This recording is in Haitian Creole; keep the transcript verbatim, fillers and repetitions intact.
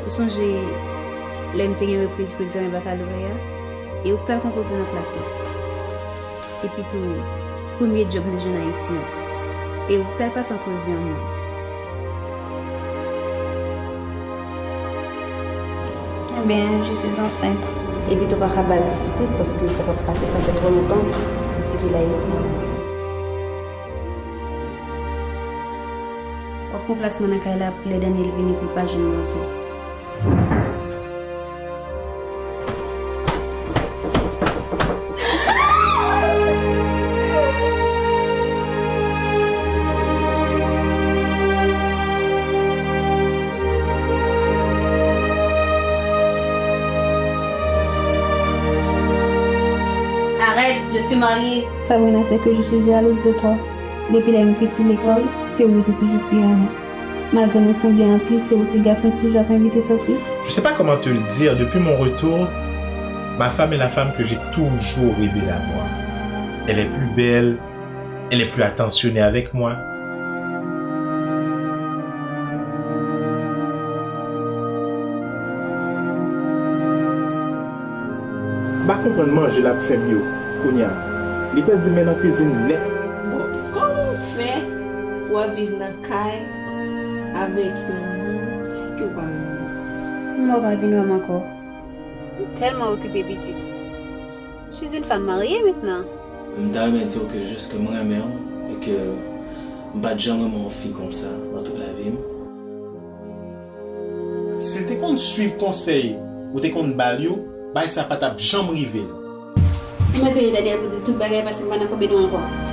Ou sonje lè m te gen repriz pou egzamen bakalorya? E ou k t al konpoze nan klas lan. Epi tou, premye djòb m te jwenn Ayiti an. E ou k t al pase antrevi an menm. Eh bien, je suis enceinte. Epi tou pa ka ba l pitit paske sa p ap pase, sa fè twò lontan depi l Ayiti. W ap pran plasman nan kay la pou lè Daniel vini pou l pa jwenn nou ansanm. Arrête, je suis mariée. Sabrina, c'est que je suis jalouse de toi. Depi lè m piti lekòl, se ou yo te toujou pi renmen. Malgre nou sanble anpil, se ou ti gason ki toujou ap envite sòti. Je sais pas comment te le dire, depuis mon retour, ma femme est la femme que j'ai toujours rêvé d'avoir. Elle est plus belle, elle est plus attentionnée avec moi. M pa konprann manje l ap fè m yo kounye a. Li pèdi men nan kwizin nèt. Bon, kòman w fè pou w ap viv nan kay avèk yon moun ke w pa renmen? Kòman w pa vin wè m ankò? M tèlman okipe pitit. Je suis une femme mariée maintenant. M ta renmen di w ke jis ke m renmen w e ke m pa t janm renmen yon fi konsa nan tout lavi m. Si l te konn swiv konsèy ou te konn ba l yo, bagay sa pa t ap janm rive l. Ou mèt rele Daniel pou di tout bagay paske m pa nan kanpe nou ankò.